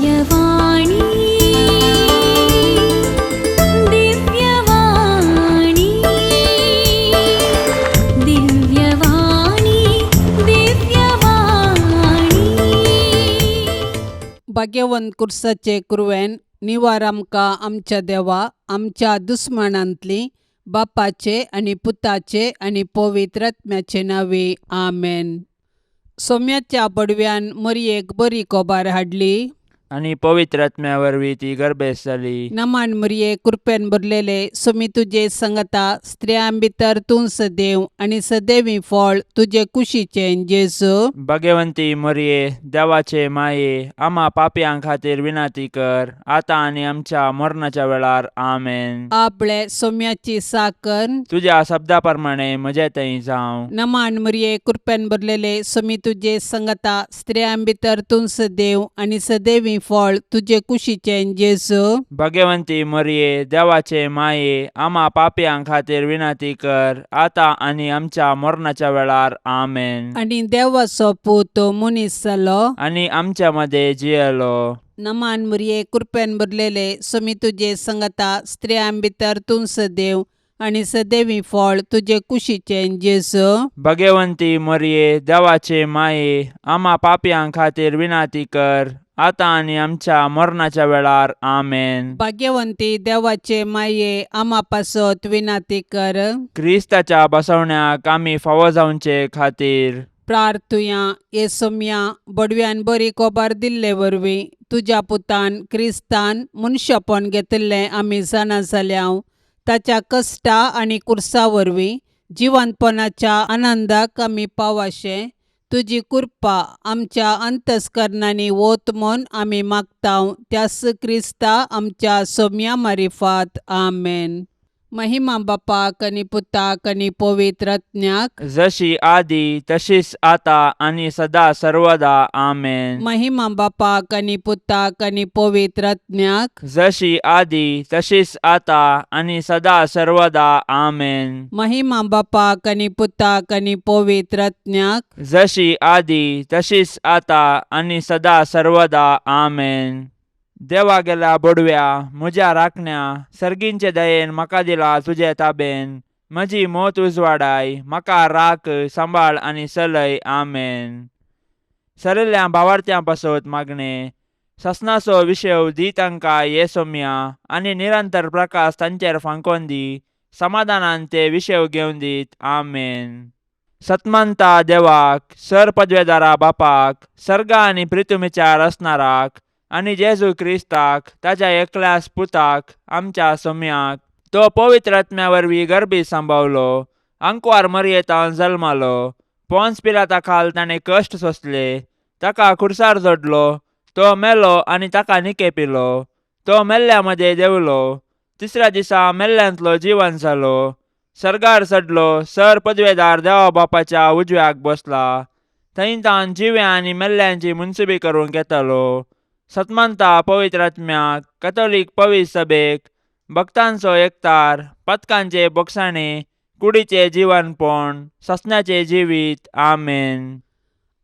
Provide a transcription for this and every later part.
दिव्यवाणी, दिव्यवाणी, दिव्यवाणी, दिव्यवाणी. भाग्यवंत कुर्साचे कुरवेन निवार आमकां आमच्या देवा आमच्या दुस्मानांतली बापाचे आनी पुताचे आनी पवित्र आत्म्याचे नांवे आमेन. सोम्याच्या बडव्यान मरयेक बरी कोबार हाडली आनी पवित्र आत्म्या वरवीं ती गर्भेस्त जाली. नमान मरये, कृपेन भरलेले, सोमी तुजे संगता, स्त्रियां भितर तूं सदैव आनी सदैवी फळ तुजे कुशीचें जेजू. भगवंती मरये, देवाचे माये, आमा पापयां खातीर विनंती कर, आतां आनी आमच्या मरणाच्या वेळार. आमेन. आपले सोम्याची साकर. तुज्या शब्दा प्रमाणे म्हजे थंय जावं. नमान मरये, कृपेन भरलेले, सोमी तुजे संगता, स्त्रियां भितर तूं सदैव आनी सदैवी फळ तुजे कुशीचें जेजू. भगवंती मरये, देवाचे माये, आमा पापयां खातीर विनंती कर, आतां आनी आमच्या मरणाच्या वेळार. आमेन. आनी देवाचो पूत मनीस जालो आनी आमच्या मदें जियेलो. नमान मरये, कृपेन भरलेले, सोमी तुजे संगता, स्त्रियां भितर तूं सदैव आनी सदैवी फळ तुजे कुशीचें जेजू. भगवंती मरये, देवाचे माये, आमा पापयां खातीर विनंती कर, आतां आनी आमच्या मरणाच्या वेळार. आमेन. भाग्यवंती देवाचे माये, आमा पासत विनंती कर. क्रिस्ताच्या बसवण्याक आमी फावो जावचे खातीर प्रार्थुया. ये सोम्या, बडव्यान बरी कोबार दिल्ले वरवीं तुज्या पुतान क्रिस्तान मनशापण घेतिल्लें आमी जाणा जाल्या. ताच्या कश्टा आनी कुर्सा वरवीं जिवंतपणाच्या आनंदाक आमी पावाशें तुजी कृपा आमच्या अंतस्करणांनी वत म्हूण आमी मागता, त्यास क्रिस्ता आमच्या सोम्या मारिफात. आमेन. महिमा बापाक आनी पुताक आनी पवित्र आत्म्याक. जशी आदी तशीच आता आनी सदा सर्वदा. आमेन. महिमा बापाक आनी पुताक आनी पवित्र आत्म्याक. जशी आदी तशीच आता आनी सदा सर्वदा. आमेन. महिमा बापाक आनी पुताक आनी पवित्र आत्म्याक. जशी आदी तशीच आता आनी सदा सर्वदा. आमेन. देवा गेल्या बडव्या, म्हज्या राखण्या, सर्गींचे दयेन म्हाका दिला तुजे ताबेन. म्हजी मोत उजवाडाय, म्हाका राख, सांबाळ आनी चलय. आमेन. सरिल्ल्या भावार्थ्यां पासत मागणें. ससनाचो विशेव दी तांकां ये सोम्या, आनी निरंतर प्रकाश तांचेर फांकोन दी. समाधानान ते विशेव घेवन दीत. आमेन. सतमंता देवाक, सर पदवेदारा बापाक, सर्गा आनी प्रितुमीच्या रचणाराक, आनी जेजू क्रिस्ताक, ताच्या एकल्याच पुताक, आमच्या सोम्याक, तो पवित्र आत्म्या वरवीं गर्भी सांबावलो, आंकवार मरयेतान जल्मालो, पोन्स पिलाता खाल ताणें कश्ट सोंसले, ताका खुर्सार जोडलो, तो मेलो आनी ताका निकेपिलो, तो मेल्ल्या मदें देंवलो, तिसऱ्या दिसा मेल्ल्यांतलो जिवन जालो, सर्गार चडलो, सर पदवेदार देवा बापाच्या उजव्याक बसला, थंय तावन जिव्या आनी मेल्ल्यांची मुनसुबी करूंक येतालो. सतमंता पवित्र आत्म्याक, कथोलीक पवित्र सभेक, भक्तांचो एकतार, पथकांचे बोगसाणे, कुडीचे जिवनपण, ससनाचें जिवीत. आमेन.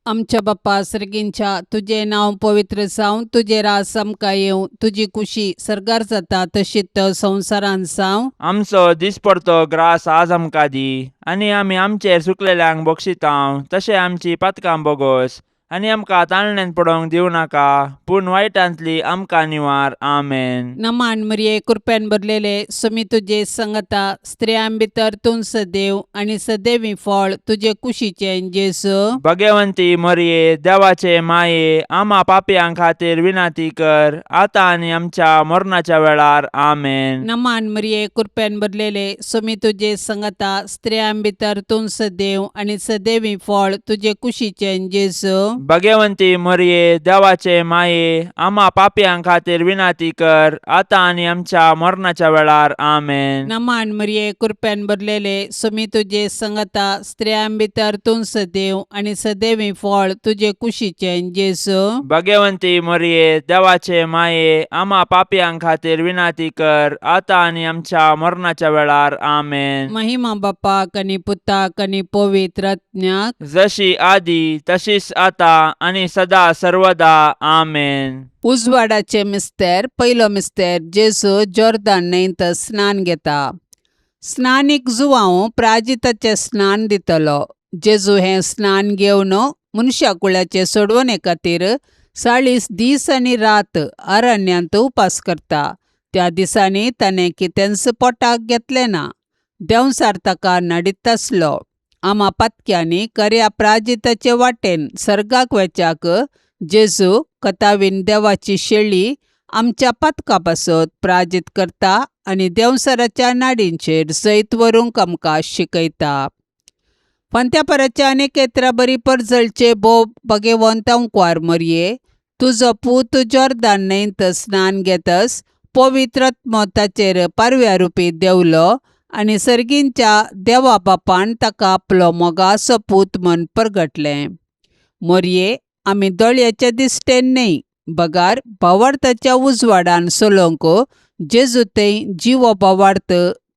आमच्या बाप्पा सर्गींच्या, तुजें नांव पवित्र जावं, तुजें राज आमकां येवं, तुजी कुशी सर्गार जाता तशीच संवसारांत जावं. आमचो दिसपडतो ग्रास आज आमकां दी, आनी आमी आमचेर चुकलेल्यांक बक्षितांव तशें आमची पातकां बोगोस, आनी आमकां ताळण्यांत पडोवंक दिवं नाका, पूण वायटांतली आमकां निवार. आमेन. नमान मरिये, कृपेन भरलेले, सुमी तुजे संगता, स्त्रियां भितर तूं सदैव आनी सदैवी फळ तुजे कुशीचें जेजू. भगवंती मरिये, देवाचे माये, आमा पापयां खातीर विनंती कर, आतां आनी आमच्या मरणाच्या वेळार. आमेन. नमान मरिये, कृपेन भरलेले, सुमी तुजे संगता, स्त्रियां भितर तूं सदैव आनी सदैवी फळ तुजे कुशीचें जेजू. भगवंती मरिये, देवाचे माये, आमा पापयां खातीर विनंती कर, आतां आनी आमच्या मरणाच्या वेळार. आमेन. नमान मरिये, कृपेन भरलेले, सुमी तुजे संगता, स्त्रियां भितर तूं सदैव आनी सदैवी फळ तुजे कुशीचें जेजू. भगवंती मरिये, देवाचे माये, आमा पापयां खातीर विनंती कर, आतां आनी आमच्या मरणाच्या वेळार. आमेन. महिमा बापाक आनी पुताक आनी पवित्र आत्म्याक. जशी आदी तशीच आता आतां आनी सदा सर्वदा आमेन. उजवाडाचे मिस्तेर. पयलो मिस्तेर. जेजू जोर्दान न्हंयत स्नान घेता. स्नानीक जुवांव प्राजिताचें स्नान दितलो. जेजू हें स्नान घेवन मनशा कुळाचे सोडवणे खातीर 40 दीस आनी रात अरण्यांत उपास करता. त्या दिसांनी ताणें कितेंच पोटाक घेतलें ना. देंवचार ताका नडीत आसलो. आमा पातक्यांनी खऱ्या प्राजिताचे वाटेन सर्गाक वेच्याक जेजू कथावीन देवाची शेळी आमच्या पातका पासत प्राजीत करता आनी देंवचाराच्या नाडींचेर जैत व्हरूंक आमकां शिकयता. फांत्यापराच्या आनी केत्रा बरी परजळचे भोव भगेवंत अंकवार मरये, तुजो पूत जोर्दान न्हंयत स्नान घेतस पवित्र आत्मो ताचेर पारव्या रुपी देंवलो आनी सर्गींच्या देवा बापान ताका आपलो मोगाचो पूत म्हण परगटलें. मोरये, आमी दोळ्याच्या दिश्टेन न्हय बगार भावार्थाच्या उजवाडान चलोवंक जेजू थंय जिवो भावार्थ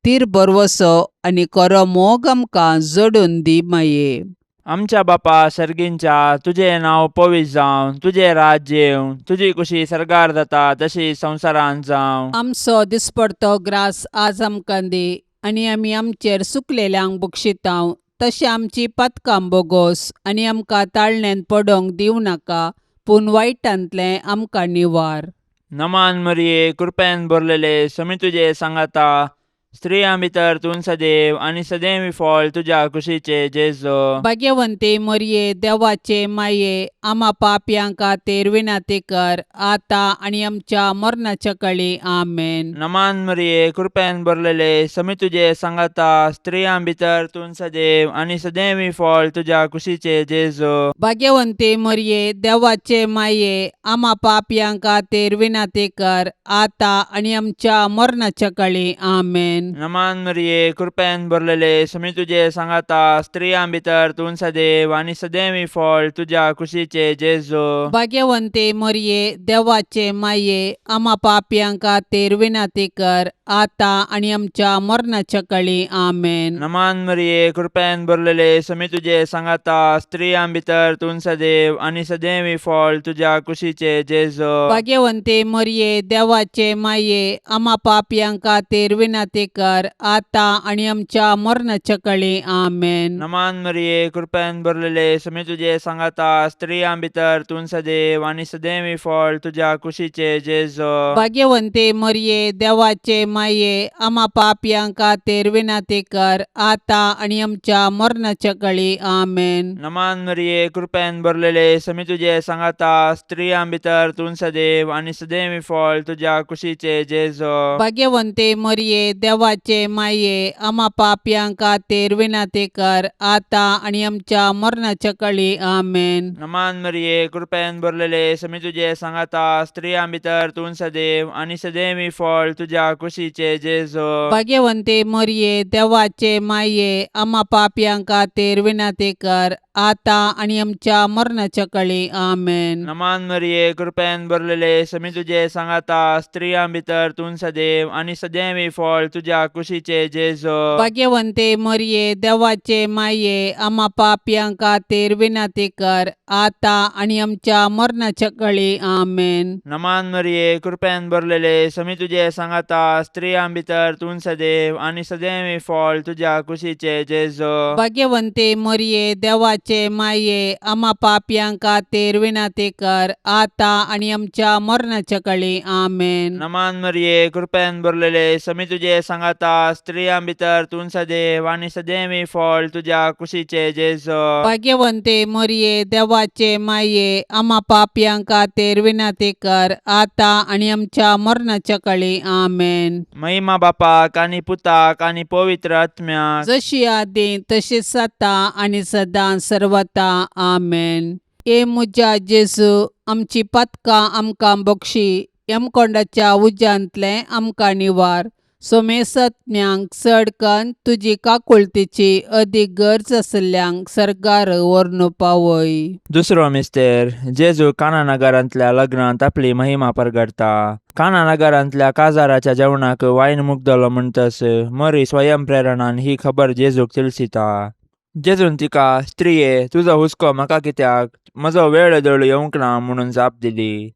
तीर भरवसो आनी खरो मोग आमकां जोडून दी माये. आमच्या बापा सर्गींच्या, तुजें नांव पवित्र जावं, तुजें राज्य येवं, तुजी कुशी सर्गार जाता तशी संवसारांत जावं. आमचो दिसपडतो ग्रास आज आमकां दी आनी आमी आमचेर सुकलेल्यांक बक्षितांव तशें आमची पातकां बोगोस आनी आमकां ताळण्यांत पडोंक दिवं नाका पूण वायटांतलें आमकां निवार. नमान मरिये, कृपेन भरलेले, समी तुजे सांगाता, स्त्रियां भितर तूं सदैव आनी सदैव फळ तुज्या कुशीचे जेजो. भाग्यवंती मोरये, देवाचे माये, आमा पापयां खातीर विनंती कर आतां आनी आमच्या मरणाच्या कळी. आमेन. नमान मरिये, कृपेन भरलेले, समी तुजे सांगाता, स्त्रियां भितर तूं सदैव आनी सदैव फळ तुज्या कुशीचे जेजो. भाग्यवंती मोरये, देवाचे माये, आमा पापयां खातीर विनंती कर आतां आनी आमच्या मरणाच्या कळी. आमेन. नमान मरिये, कृपेन भरलेले, समी तुजे सांगाता, स्त्रियां भितर तूं सदैव आनी सदैव फळ तुज्या कुशीचे जेजो. भाग्यवंती मोरये, देवाचे माये, आमा पापयां खातीर विनंती कर आतां आनी आमच्या मरणाच्या कळी. आमेन. नमान मरिये, कृपेन भरलेले, समी तुजे सांगाता, स्त्रियां भितर तूं सदैव आनी सदैव फळ तुज्या कुशीचे जेजो. भाग्यवंती मोरये, देवाचे माये, आमा पापयां खातीर विनंती कर आतां आनी आमच्या मरणाच्या कळी. आमेन. नमान मरिये, कृपेन भरलेले, समी तुजे सांगाता, स्त्रियां भितर तूं सदैव आनी सदैव फळ तुज्या कुशीचे जेजो. भाग्यवंती मोरये, देवाचे माये, आमा पापयां खातीर विनंती कर आतां आनी आमच्या मरणाच्या कळी. आमेन. नमान मरिये, कृपेन भरलेले, समी तुजे सांगाता, स्त्रियां भितर तूं सदैव आनी सदैव फळ तुज्या कुशीचे जेजो. भाग्यवंती मोरये, देवाचे माये, आमा पापयां खातीर विनंती कर आतां आनी आमच्या मरणाच्या कळी. आमेन. नमान मरिये, कृपेन भरलेले, समी तुजे सांगाता, स्त्रियां भितर तूं सदैव आनी सदैव फळ तुज्या कुशीचे जेजो. भाग्यवंती मोरये, देवाचे माये, आमा पापयां खातीर विनंती कर आतां आनी आमच्या मरणाच्या कळी. आमेन. नमान मरिये, कृपेन भरलेले, समी तुजे सांगाता, स्त्रियां भितर तूं सदैव आनी सदैव फळ तुज्या कुशीचे जेजो. भाग्यवंती मोरये, देवाचे माये, आमा पापयां खातीर विनंती कर आतां आनी आमच्या मरणाच्या कळी. आमेन. नमान मरिये, कृपेन भरलेले, समी तुजे सांगाता, स्त्रियां भितर तूं सदैव आनी सदैव फळ तुज्या कुशीचे जेजो. भाग्यवंती मोरये, देवाचे माये, आमा पापयां खातीर विनंती कर आतां आनी आमच्या मरणाच्या कळी. आमेन. नमान मरिये, कृपेन भरलेले, समी तुजे सांगाता, स्त्रियां भितर तूं सदैव आनी सदैव फळ तुज्या कुशीचे जेजो. भाग्यवंती मोरये, देवाचे माये, आमा पापयां खातीर विनंती कर आतां आनी आमच्या मरणाच्या कळी. आमेन. महिमा बापाक आनी पुताक आनी पवित्र आत्म्याक, जशी आदी तशीच आतां आनी सदां सर्वता. आमेन. ए म्हज्या जेजू, आमची पातकां आमकां बक्षी, यमकोंडाच्या उज्यांतलें आमकां निवार, सोमेसत्म्यांक चड कन्न तुजी काकुळतीची अदीक गरज आशिल्ल्यांक सर्गार व्हरून पावय. दुसरो मिस्तेर. जेजू काना नगरांतल्या लग्नांत आपली महिमा परगटता. काना नगरांतल्या काजाराच्या जेवणाक वायन मुगदलो म्हणतस मरी स्वयं प्रेरणान ही खबर जेजूक तिळसिता. जेजून तिका, स्त्रिये, तुजो हुस्को म्हाका कित्याक? म्हजो वेळ दळू येवंक ना म्हणून जाप दिली.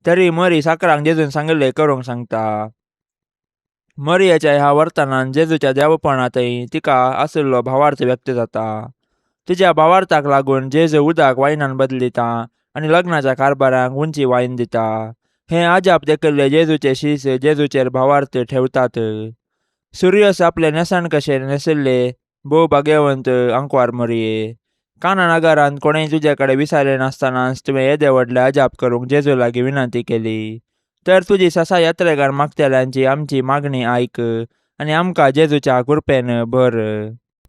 तरी मरी साकरांक जेजून सांगिल्लें करूंक सांगता. मरियेच्या ह्या वर्तनान जेजूच्या देवपणांतय तिका आशिल्लो भावार्थ व्यक्त जाता. तिच्या भावार्थाक लागून जेजू उदक वायनान बदलिता आनी लग्नाच्या कारभाराक उंची वायन दिता. हें अजाप देखिल्ले जेजूचे शीस जेजूचेर भावार्थ ठेवतात. सुर्यस आपले न्हेसण कशें न्हेसिल्ले भोव भाग्यवंत आंकवार मरिये, काना नगरांत कोणेय तुजे कडेन विचारलें नासतनाच तुवें येदे व्हडलें अजाप करूंक जेजू लागीं विनंती केली. तर तुजी ससा यात्रेगार मागतल्यांची आमची मागणी आयक आनी आमकां जेजूच्या कृपेन भर.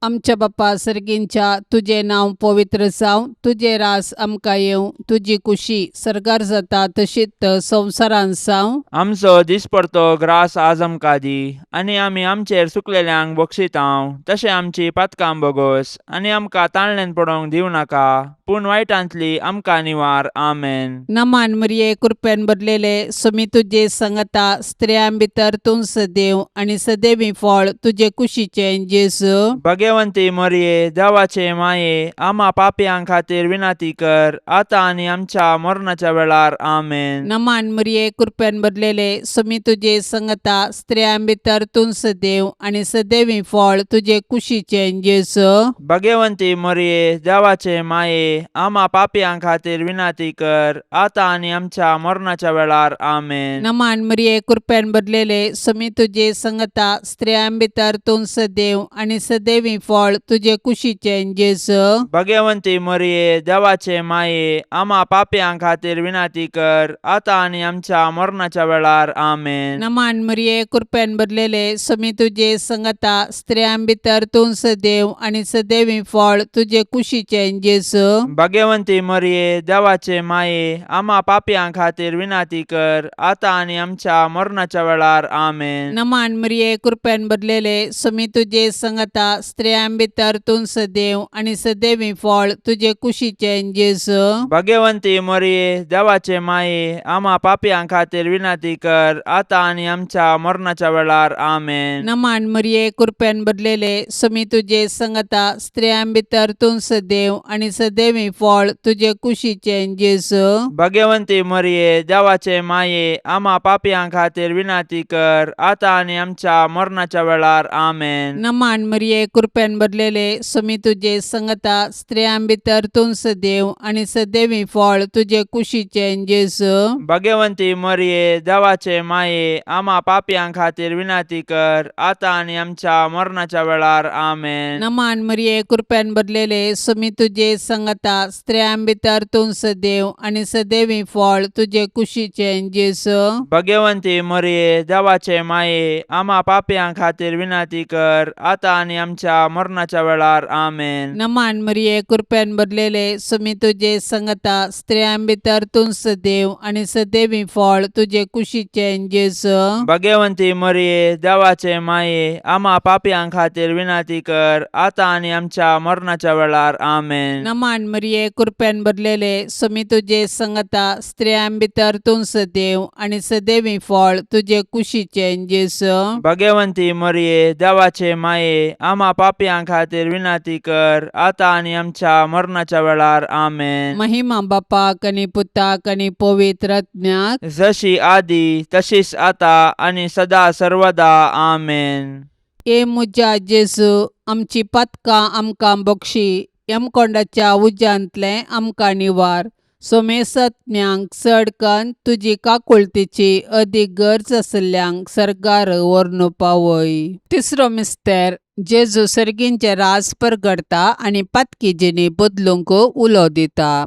आमच्या बापा सर्गींच्या, तुजें नांव पवित्र जावं, तुजें रास आमकां येवं, तुजी कुशी सर्गार जाता तशीच संवसारांत जावं. आमचो दिसपडतो ग्रास आज आमकां दी आनी आमी आमचेर चुकलेल्यांक बक्षितांव तशें आमची पातकां बोगोस आनी आमकां ताळणेन पडोवंक दिवं नाका, पूण वायटांतली आमकां निवार. आमेन. नमान मरिये, कृपेन भरलेले, सुमी तुजे संगता, स्त्रियां भितर तूं सदैव आनी सदैवी फळ तुजे कुशीचें जेजू. भगवंती मरिये, देवाचे माये, आमा पापयां खातीर विनंती कर, आतां आनी आमच्या मरणाच्या वेळार. आमेन. नमान मरिये, कृपेन भरलेले, सुमी तुजे संगता, स्त्रियां भितर तूं सदैव आनी सदैवी फळ तुजे कुशीचें जेजू. भगवंती मरिये, देवाचे माये, आमा पापयां खातीर विनंती कर, आतां आनी आमच्या मरणाच्या वेळार. आमेन. नमान मरिये, कृपेन भरलेले, सुमी तुजे संगता, स्त्रियां भितर तूं सदैव आनी सदैवी फळ तुजे कुशीचें जेजू. भगवंती मरिये, देवाचे माये, आमा पापयां खातीर विनंती कर, आतां आनी आमच्या मरणाच्या वेळार. आमेन. नमान मरिये, कृपेन भरलेले, सुमी तुजे संगता, स्त्रियां भितर तूं सदैव आनी सदैवी फळ तुजे कुशीचें जेजू. भगवंती मरिये, देवाचे माये, आमा पापयां खातीर विनंती कर, आतां आनी आमच्या मरणाच्या वेळार. आमेन. नमान मरिये, कृपेन भरलेले, सुमी तुजे संगता, स्त्रियां भितर तूं सदैव आनी सदैवी फळ तुजे कुशीचें जेजू. भगवंती मरिये, देवाचे माये, आमा पापयां खातीर विनंती कर, आतां आनी आमच्या मरणाच्या वेळार. आमेन. नमान मरिये, कृपेन भरलेले, सुमी तुजे संगता, स्त्रियां भितर तूं सदैव आनी सदैवी फळ तुजे कुशीचें जेजू. भगवंती मरिये, देवाचे माये, आमा पापयां खातीर विनंती कर, आतां आनी आमच्या मरणाच्या वेळार. आमेन. नमान मरिये, कृपेन भरलेले, सुमी तुजे संगता, स्त्रियां भितर तूं सदैव आनी सदैवी फळ तुजे कुशीचें जेजू. भगवंती मरिये, देवाचे माये, आमा पापयां खातीर विनंती कर, आतां आनी आमच्या मरणाच्या वेळार. आमेन. नमान मरिये, कृपेन भरलेले, सुमी तुजे संगता, स्त्रियां भितर तूं सदैव आनी सदैवी फळ तुजे कुशीचें जेजू. भगवंती मरिये, देवाचे माये, आमा पापयां खातीर विनंती कर, आतां आनी आमच्या मरणाच्या वेळार. आमेन. नमान मरिये, कृपेन भरलेले, सुमी तुजे संगता, स्त्रियां भितर तूं सदैव आनी सदैवी फळ तुजे कुशीचें जेजू. भगवंती मरिये, देवाचे माये, आमा पापयां खातीर विनंती कर, आतां आनी आमच्या मरणाच्या वेळार. आमेन. नमान मरिये, कृपेन भरलेले, सुमी तुजे संगता, स्त्रियां भितर तूं सदैव आनी सदैवी फळ तुजे कुशीचें जेजू. भगवंती मरिये, देवाचे माये, आमा पापयां खातीर विनंती कर, आतां आनी आमच्या मरणाच्या वेळार. आमेन. महिमा बापाक आनी पुताक आनी पवित्र आत्म्याक. जशी आदी तशीच आता आनी सदा सर्वदा. आमेन. ए म्हज्या जेजू, आमची पातकां आमकां बक्षी, यमकोंडाच्या उज्यांतलें आमकां निवार, सोमेसत्म्यांक चड कन्न तुजी काकुळतीची अदीक गरज आशिल्ल्यांक सर्गार व्हरून पावय. तिसरो मिस्तेर, जेजू सर्गींचें राज परगडता आनी पातकी जिणी बदलूंक उलो दिता.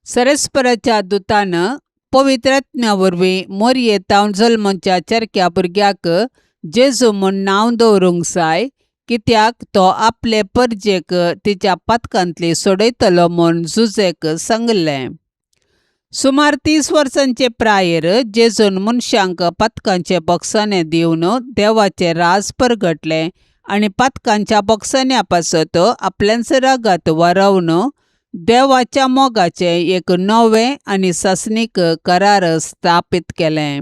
सरस्पराच्या दुतान पवित्र आत्म्या वरवीं मोरये तावन जल्मच्या चरक्या भुरग्याक जेजू म्हूण नांव दवरूंक जाय, कित्याक तो आपले परजेक तिच्या पातकांतली सोडयतलो म्हूण जुजेक सांगलें. सुमार 30 वर्सांचे प्रायेर जेजून मनशांक पातकांचे बक्षाणे दिवन देवाचें राज परगटलें आनी पातकांच्या बक्षाण्या पासत आपल्यांच रागात वारोवन देवाच्या मोगाचें एक नवें आनी सासणीक करार स्थापीत केलें.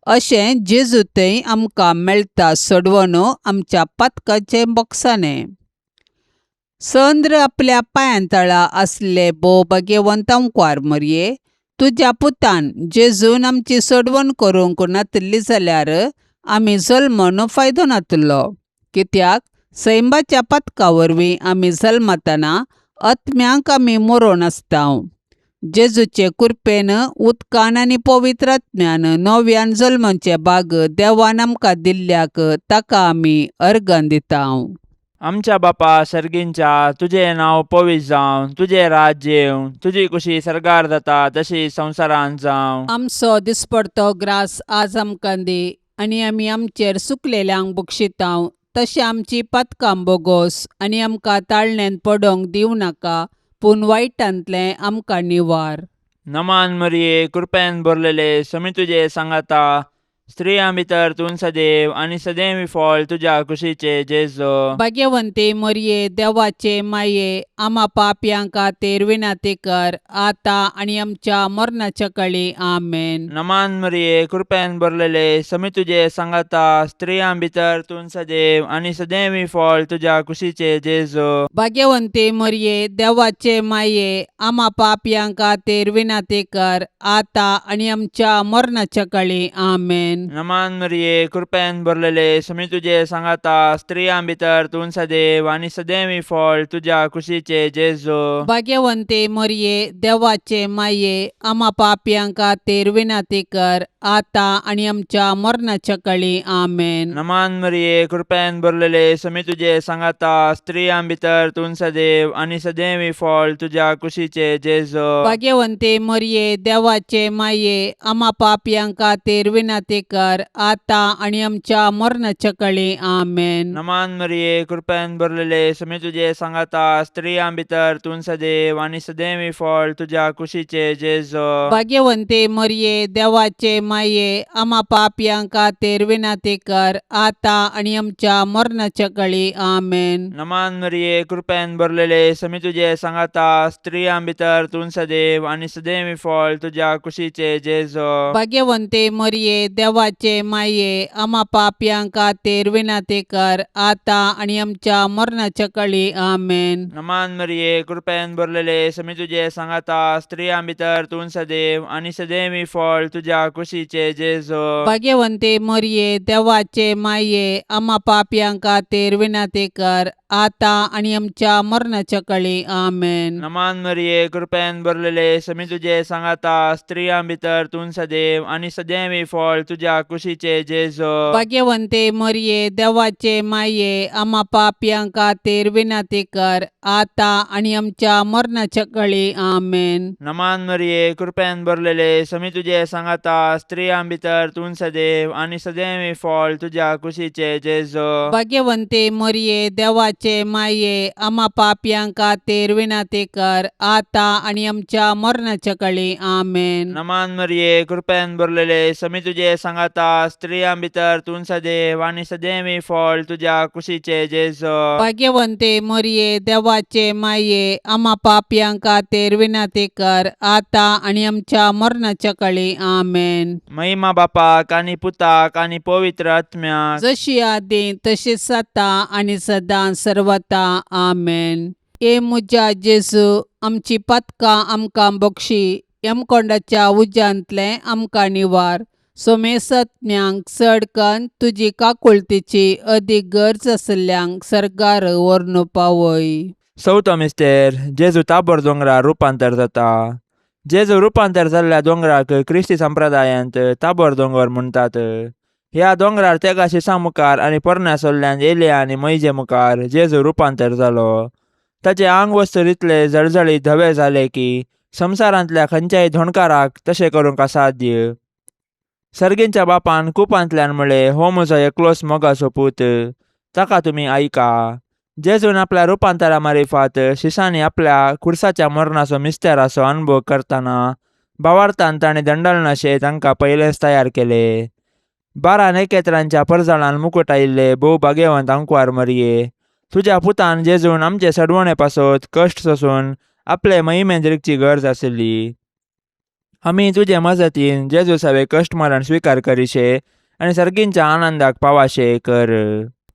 अशें जेजू थंय आमकां मेळटा सोडवण आमच्या पातकाचें बक्षाणें. चंद्र आपल्या पांयांतळा आसले भोव भाग्यवंत अंकवार मरये, तुज्या पुतान जेजून आमची सोडवण करूंक नातिल्ली जाल्यार आमी जल्मून फायदो नातिल्लो. कित्याक सैंबाच्या पातका वरवीं आमी जल्मतना आत्म्यांक आमी मरोन आसतांव. जेजूचे कुरपेन उदकान आनी पवित्र आत्म्यान नव्यान जल्मचे भाग देवान आमकां दिल्ल्याक ताका आमी अर्गां दितांव. आमच्या बापा सर्गींच्या, तुजें नांव पवित्र जावं, तुजें राज्य येवं, तुजी कुशी सर्गार जाता तशी संवसारांत जावं. आमचो दिसपडतो ग्रास आज आमकां दी आनी आमी आमचेर सुकलेल्यांक बक्षितांव तशें आमची पातकां बोगोस आनी आमकां ताळण्यांत पडोंक दिवं नाका, पूण वायटांतलें आमकां निवार. नमान मरिये, कृपेन भरलेले, समी तुजे सांगाता, स्त्रियां भितर तूं सदैव आनी सदैव फळ तुज्या कुशीचे जेजो. भाग्यवंती मरये, देवाचे माये, आमा पापयां खातीर विनंती कर आतां आनी आमच्या मरणाच्या कळी. आमेन. नमान मरिये, कृपेन भरलेले, समी तुजे सांगाता, स्त्रियां भितर तूं सदैव आनी सदैव फळ तुज्या कुशीचे जेजो. भाग्यवंती मरये, देवाचे माये, आमा पापयां खातीर विनंती कर आतां आनी आमच्या मरणाच्या कळी. आमेन. नमान मरिये, कृपेन भरलेले, समी तुजे सांगाता, स्त्रियां भितर तूं सदैव आनी सदैव फळ तुज्या कुशीचे जेजो. भाग्यवंती मरये, देवाचे माये, आमा पापयां खातीर विनंती कर आतां आनी आमच्या मरणाच्या कळी. आमेन. नमान मरिये, कृपेन भरलेले, समी तुजे सांगाता, स्त्रियां भितर तूं सदैव आनी सदैव फळ तुज्या कुशीचे जेजो. भाग्यवंती मरये, देवाचे माये, आमा पापयां खातीर विनंती कर आतां आनी आमच्या मरणाच्या कळी. आमेन. नमान मरिये, कृपेन भरलेले, समी तुजे सांगाता, स्त्रियां भितर तूं सदैव आनी सदैव फळ तुज्या कुशीचे जेजो. भाग्यवंती मरये, देवाचे माये, आमा पापयां खातीर विनंती कर आतां आनी आमच्या मरणाच्या कळी. आमेन. नमान मरिये, कृपेन भरलेले, समी तुजे सांगाता, स्त्रियां भितर तूं सदैव आनी सदैव फळ तुज्या कुशीचे जेजो. भाग्यवंती मरये, देवाचे माये, आमा पापयां खातीर विनंती कर आतां आनी आमच्या मरणाच्या कळी. आमेन. नमान मरिये, कृपेन भरलेले, समी तुजे सांगाता, स्त्रियां भितर तूं सदैव आनी सदैव फळ तुज्या कुशीचे जेजो. भाग्यवंती मरये, देवाचे माये, आमा पापयां खातीर विनंती कर आतां आनी आमच्या मरणाच्या कळी. आमेन. नमान मरिये, कृपेन भरलेले, समी तुजे सांगाता, स्त्रियां भितर तूं सदैव आनी सदैव फळ तुज्या कुशीचे जेजो. भाग्यवंती मरये, देवाचे माये, आमा पापयां खातीर विनंती कर आतां आनी आमच्या मरणाच्या कळी. आमेन. नमान मरिये, कृपेन भरलेले, समी तुजे सांगाता, स्त्रियां भितर तूं सदैव आनी सदैव फळ तुज्या कुशीचे जेजो. भाग्यवंती मरये, देवाचे माये, आमा पापयां खातीर विनंती कर आतां आनी आमच्या मरणाच्या कळी. आमेन. नमान मरिये, कृपेन भरलेले, समी तुजे सांगाता, स्त्रियां भितर तूं सदैव आनी सदैव फळ तुज्या कुशीचे जेजो. भाग्यवंती मरये, देवाचे माये, आमा पापयां खातीर विनंती कर आतां आनी आमच्या मरणाच्या कळी. आमेन. महिमा बापाक आनी पुताक आनी पवित्र आत्म्याक, जशी आदी तशीच आतां आनी सदां सर्वता. आमेन. ए म्हज्या जेजू, आमची पातकां आमकां बक्षी, यमकोंडाच्या उज्यांतलें आमकां निवार, सोमेसत्म्यांक चड कन्न तुजी काकुळतीची अदीक गरज आशिल्ल्यांक सर्गार व्हरून पावय. चवथो मिस्तेर, जेजू ताबोर दोंगरार रुपांतर जाता. जेजू रुपांतर जाल्ल्या दोंगराक क्रिस्ती संप्रदायांत ताबोर दोंगर म्हणटात. ह्या दोंगरार तेगा शिसां मुखार आनी पोरण्या सोल्ल्यान एलिया आनी मैजे मुखार जेजू रुपांतर जालो. ताचे आंग वस्तू इतले जळजळीत धवे जाले की संवसारांतल्या खंयच्याय धोणकाराक तशें करूंक असाध्य. सर्गींच्या बापान कुपांतल्यान म्हळें, हो म्हजो एकलोच मोगाचो पूत, ताका तुमी आयका. जेजून आपल्या रुपांतरा मारिफात शिसांनी आपल्या खुर्साच्या मरणाचो मिस्तेराचो अनुभव करतना भावार्थान ताणें दंडलनाशे तांकां पयलेंच तयार केले. 12 नखेत्रांच्या परजळान मुकूट आयिल्ले भोव भाग्यवंत आंकवार मरये, तुज्या पुतान जेजून आमचे सडवणे पासत कश्ट सोसून आपले महिमेंत रिगची गरज आशिल्ली. आमी तुजे मजतीन जेजू सावे कश्ट मरण स्विकार करिशे आनी सर्गींच्या आनंदाक पावाशे कर.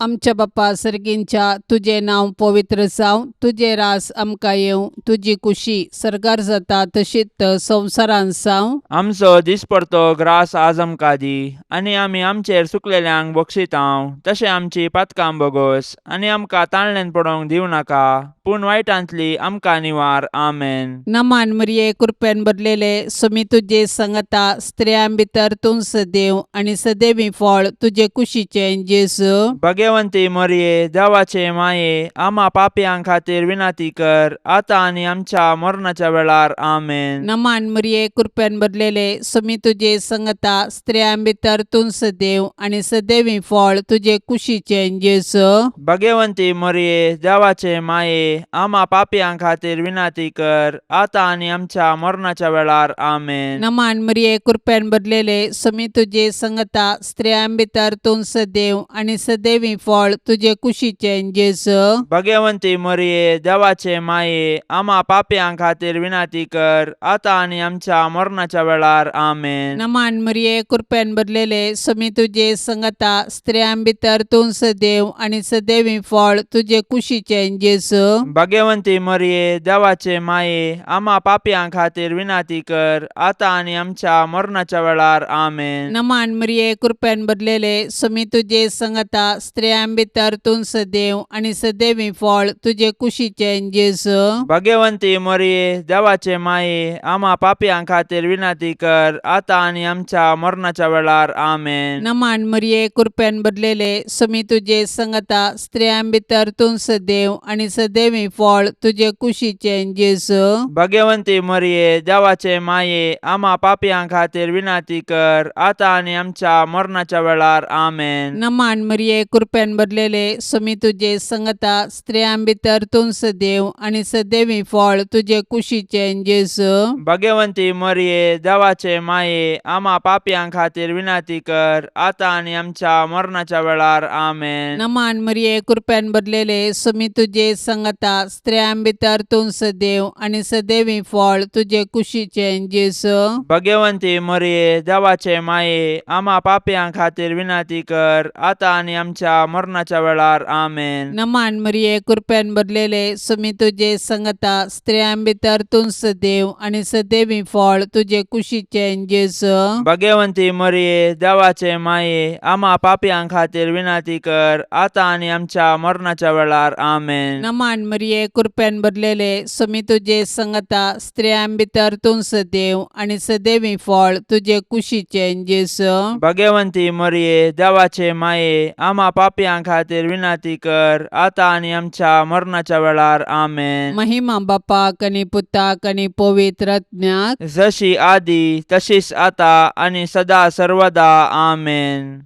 आमच्या बापा सर्गींच्या तुजें नांव पवित्र जावं, तुजें रास आमकां येवं, तुजी कुशी सर्गार जाता तशीच संवसारांत जावं. आमचो दिसपडतो ग्रास आज आमकां दी आनी आमी आमचेर चुकलेल्यांक बक्षितांव तशें आमची पातकां बोगोस आनी आमकां ताणल्यान पडोवंक दिवं नाका पूण वायटांतली आमकां निवार. आमेन. नमान मरिये, कृपेन भरलेले, सुमी तुजे संगता, स्त्रियां भितर तूं सदैव आनी सदैवी फळ तुजे कुशीचें जेजू. भगवंती मोरये, देवाचे माये, आमा पापयां खातीर विनंती कर आतां आनी आमच्या मरणाच्या वेळार. आमेन. नमान मरिये, कृपेन भरलेले, सुमी तुजे संगता, स्त्रियां भितर तूं सदैव आनी सदैवी फळ तुजे कुशीचें जेजू. भगवंती मोरये, देवाचे माये, आमा पापयां खातीर विनंती कर आतां आनी आमच्या मरणाच्या वेळार. आमेन. नमान मरिये, कृपेन भरलेले, सुमी तुजे संगता, स्त्रियां भितर तूं सदैव आनी सदैवी फळ तुजे कुशीचें जेजू. भगवंती मोरये, देवाचे माये, आमा पापयां खातीर विनंती कर आतां आनी आमच्या मरणाच्या वेळार. आमेन. नमान मरिये, कृपेन भरलेले, सुमी तुजे संगता, स्त्रियां भितर तूं सदैव आनी सदैवी फळ तुजे कुशीचें जेजू. भगवंती मोरये, देवाचे माये, आमा पापयां खातीर विनंती कर आतां आनी आमच्या मरणाच्या वेळार. आमेन. नमान मरिये, कृपेन भरलेले, सुमी तुजे संगता, स्त्रियां भितर तूं सदैव आनी सदैवी फळ तुजे कुशीचें जेजू. भगवंती मोरये, देवाचे माये, आमा पापयां खातीर विनंती कर आतां आनी आमच्या मरणाच्या वेळार. आमेन. नमान मरिये, कृपेन भरलेले, सुमी तुजे संगता, स्त्रियां भितर तूं सदैव आनी सदैवी फळ तुजे कुशीचें जेजू. भगवंती मोरये, देवाचे माये, आमा पापयां खातीर विनंती कर आतां आनी आमच्या मरणाच्या वेळार. आमेन. नमान मरिये, कृपेन भरलेले, सुमी तुजे संगता, स्त्रियां भितर तूं सदैव आनी सदैवी फळ तुजे कुशीचें जेजू. भगवंती मोरये, देवाचे माये, आमा पापयां खातीर विनंती कर आतां आनी आमच्या मरणाच्या वेळार. आमेन. नमान मरिये, कृपेन भरलेले, सुमी तुजे संगता, स्त्रियां भितर तूं सदैव आनी सदैवी फळ तुजे कुशीचें जेजू. भगवंती मोरये, देवाचे माये, आमा पापयां खातीर विनंती कर आतां आनी आमच्या मरणाच्या वेळार. आमेन. नमान मरिये, कृपेन भरलेले, सुमी तुजे संगता, स्त्रियां भितर तूं सदैव आनी सदैवी फळ तुजे कुशीचें जेजू. भगवंती मोरये, देवाचे माये, आमा पापयां खातीर विनंती कर आतां आनी आमच्या मरणाच्या वेळार. आमेन. नमान मरिये, कृपेन भरलेले, सुमी तुजे संगता, स्त्रियां भितर तूं सदैव आनी सदैवी फळ तुजे कुशीचें जेजू. भगवंती मोरये, देवाचे माये, आमा पापयां खातीर विनंती कर आतां आनी आमच्या मरणाच्या वेळार. आमेन. महिमा बापाक आनी पुताक आनी पवित्र आत्म्याक. जशी आदी तशीच आता आनी सदा सर्वदा. आमेन.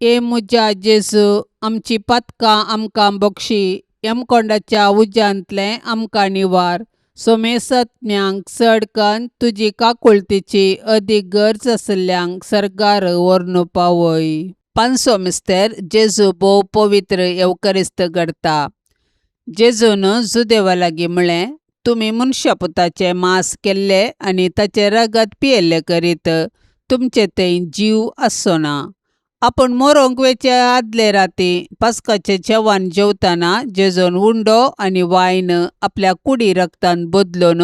ए म्हज्या जेजू, आमची पातकां आमकां बक्षी, यमकोंडाच्या उज्यांतलें आमकां निवार, सोमेसत्म्यांक चड कन्न तुजी काकुळतीची अदीक गरज आशिल्ल्यांक सर्गार व्हरून पावय. पांचवो मिस्तेर, जेजू भोव पवित्र येवकरिस्त घडता. जेजून जुदेवा लागीं म्हळें, तुमी मनशा पुताचें मांस केल्लें आनी ताचें रगत पियेल्लें करीत तुमचे थंय जीव आसचो ना. आपूण मरोंक वेचे आदले राती पास्काचें जेवण जेवतना जेजून उंडो आनी वायन आपल्या कुडी रगतान बदलून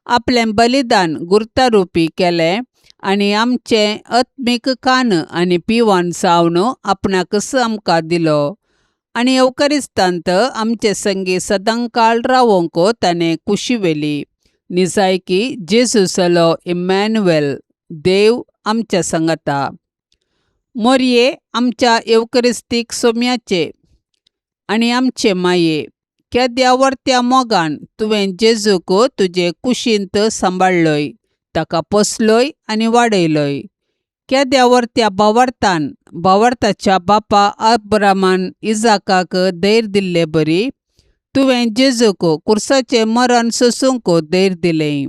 आपलें बलिदान गुर्तारुपी केलें आनी आमचें आत्मीक कान आनी पिवन जावन आपणाकच आमकां दिलो आनी येवकरिस्तांत आमचे संगी सदांकाळ रावोंक ताणें कुशी व्हेली. निजायकी जेजू जालो इमॅन्युएल, देव आमच्या सांगाता. मोरये, आमच्या येवकरिस्तीक सोम्याचे आनी आमचे माये, केद्या वर्त्या मोगान तुवें जेजूक तुजे कुशींत सांबाळ्ळोय, ताका पोसलोय आनी वाडयलोय. केद्या वर्त्या भावार्थान भावार्थाच्या बापा अब्रामान इजाकाक धैर्य दिल्ले बरी तुवें जेजूक कुर्साचें मरण सोसूंक धैर्य दिलें.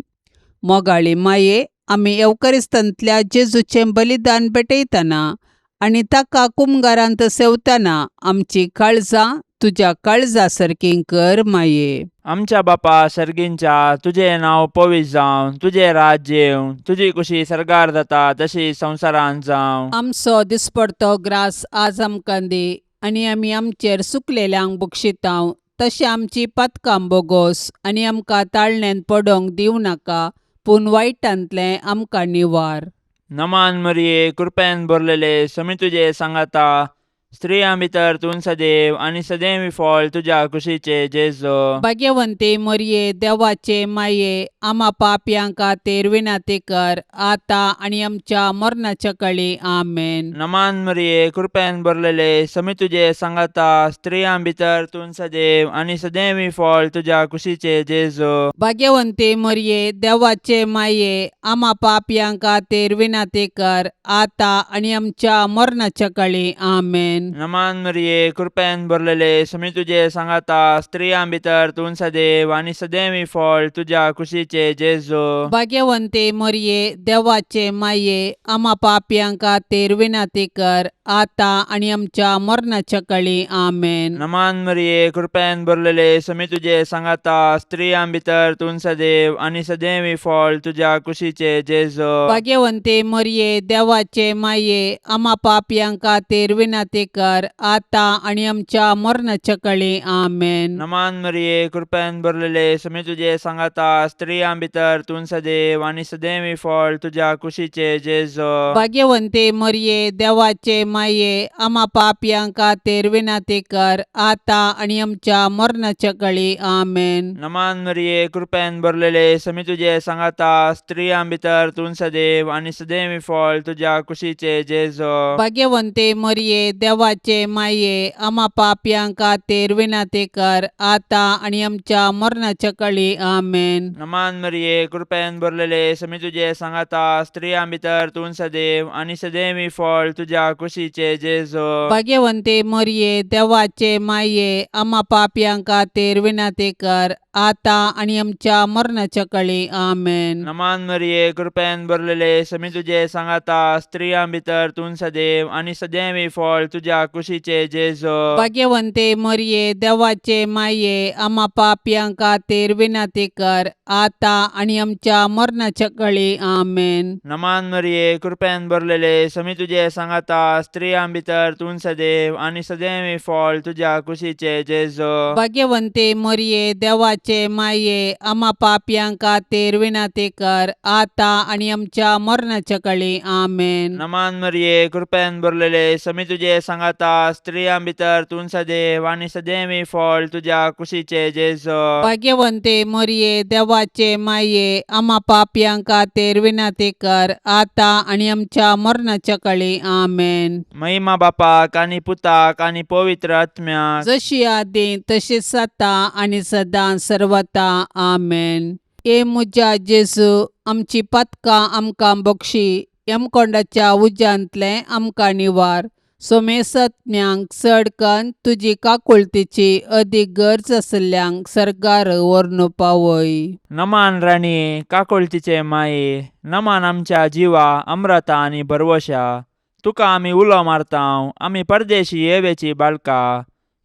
मोगाळी माये, आमी येवकरिस्तांतल्या जेजूचें बलिदान भेटयतना आनी ताका कुमगारांत सेवतना आमची काळजां तुज्या काळजा सारकीं कर माये. आमच्या बापा सर्गींच्या, तुजें नांव पवित्र जावं, तुजें राज्य येवं, तुजी कुशी सर्गार जाता तशी संवसारांत जावं. आमचो दिसपडतो ग्रास आज आमकां दी आनी आमी आमचेर सुकलेल्यांक बक्षितांव तशें आमची पातकां बोगोस आनी आमकां ताळण्यांत पडोंक दिवं नाका पूण वायटांतलें आमकां निवार. नमान मरिये, कृपेन भरलेले, समी तुजे सांगाता, स्त्रियां भितर तूं सदैव आनी सदैव फळ तुज्या कुशीचे जेजो. भाग्यवंती मरये, देवाचे माये, आमा पापयां खातीर विनंती कर आतां आनी आमच्या मरणाच्या कळी. आमेन. नमान मरिये, कृपेन भरलेले, समी तुजे सांगाता, स्त्रियां भितर तूं सदैव आनी सदैव फळ तुज्या कुशीचे जेजो. भाग्यवंती मरये, देवाचे माये, आमा पापयां खातीर विनंती कर आतां आनी आमच्या मरणाच्या कळी. आमेन. नमान मरिये, कृपेन भरलेले, समी तुजे सांगाता, स्त्रियां भितर तूं सदैव आनी सदैव फळ तुज्या कुशीचे जेजो. भाग्यवंती मरये, देवाचे माये, आमा पापयां खातीर विनंती कर आतां आनी आमच्या मरणाच्या कळी. आमेन. नमान मरिये, कृपेन भरलेले, समी तुजे सांगाता, स्त्रियां भितर तूं सदैव आनी सदैव फळ तुज्या कुशीचे जेजो. भाग्यवंती मरये, देवाचे माये, आमा पापयां खातीर विनंती कर आतां आनी आमच्या मरणाच्या कळी. आमेन. नमान मरिये, कृपेन भरलेले, समी तुजे सांगाता, स्त्रियां भितर तूं सदैव आनी सदैव फळ तुज्या कुशीचे जेजो. भाग्यवंती मरये, देवाचे माये, आमा पापयां खातीर विनंती कर आतां आनी आमच्या मरणाच्या कळी. आमेन. नमान मरिये, कृपेन भरलेले, समी तुजे सांगाता, स्त्रियां भितर तूं सदैव आनी सदैव फळ तुज्या कुशीचे जेजो. भाग्यवंती मरये, देवाचे माये, आमा पापयां खातीर विनंती कर आतां आनी आमच्या मरणाच्या कळी. आमेन. नमान मरिये, कृपेन भरलेले, समी तुजे सांगाता, स्त्रियां भितर तूं सदैव आनी सदैव फळ तुज्या कुशीचे जेजो. भाग्यवंती मरये, देवाचे माये, आमा पापयां खातीर विनंती कर आतां आनी आमच्या मरणाच्या कळी. आमेन. नमान मरिये, कृपेन भरलेले, समी तुजे सांगाता, स्त्रियां भितर तूं सदैव आनी सदैव फळ तुज्या कुशीचे जेजो. भाग्यवंती मरये, देवाचे माये, आमा पापयां खातीर विनंती कर आतां आनी आमच्या मरणाच्या कळी. आमेन. नमान मरिये, कृपेन भरलेले, समी तुजे सांगाता, स्त्रियां भितर तूं सदैव आनी सदैव फळ तुज्या कुशीचे जेजो. भाग्यवंती मरये, देवाचे माये, आमा पापयां खातीर विनंती कर आतां आनी आमच्या मरणाच्या कळी. आमेन. नमान मरिये, कृपेन भरलेले, समी तुजे सांगाता, स्त्रियां भितर तूं सदैव आनी सदैव फळ तुज्या कुशीचे जेजो. भाग्यवंती मरये, देवाचे माये, आमा पापयां खातीर विनंती कर आतां आनी आमच्या मरणाच्या कळी. आमेन. महिमा बापाक आनी पुताक आनी पवित्र आत्म्याक, जशी आदी तशीच आतां आनी सदां सर्वता. आमेन. ए म्हज्या जेजू, आमची पातकां आमकां बक्षी, यमकोंडाच्या उज्यांतलें आमकां निवार, सोमेसत्म्यांक चड कन्न तुजी काकुळतीची अदीक गरज आशिल्ल्यांक सर्गार व्हरून पावय. नमान राणये, काकुळतीचे माये, नमान आमच्या जिवा अम्रता आनी भरवशा, तुका आमी उलो मारतांव, आमी परदेशी येवेची बाळका,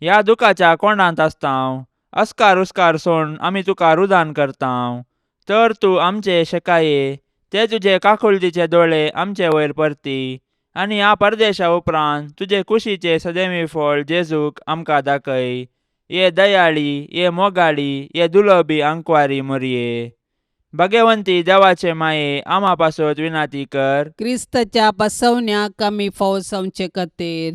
ह्या दुखाच्या कोंडांत आसतांव, अस्कार उस्कार सोड आमी तुका रुदान करतांव, तर तूं आमचे शेकाये ते तुजे काकुळतीचे दोळे आमचे वयर परती आनी ह्या परदेशा उपरांत तुजे कुशीचे सदैवी फळ जेजूक आमकां दाखय. ये दयाळी, ये मोगाळी, ये दुलबी आंकवारी मोरये, भगवंती देवाचे माये, आमा पासत विनाती कर. क्रिस्ताच्या बसवण्याक आमी फावो जावचे खातीर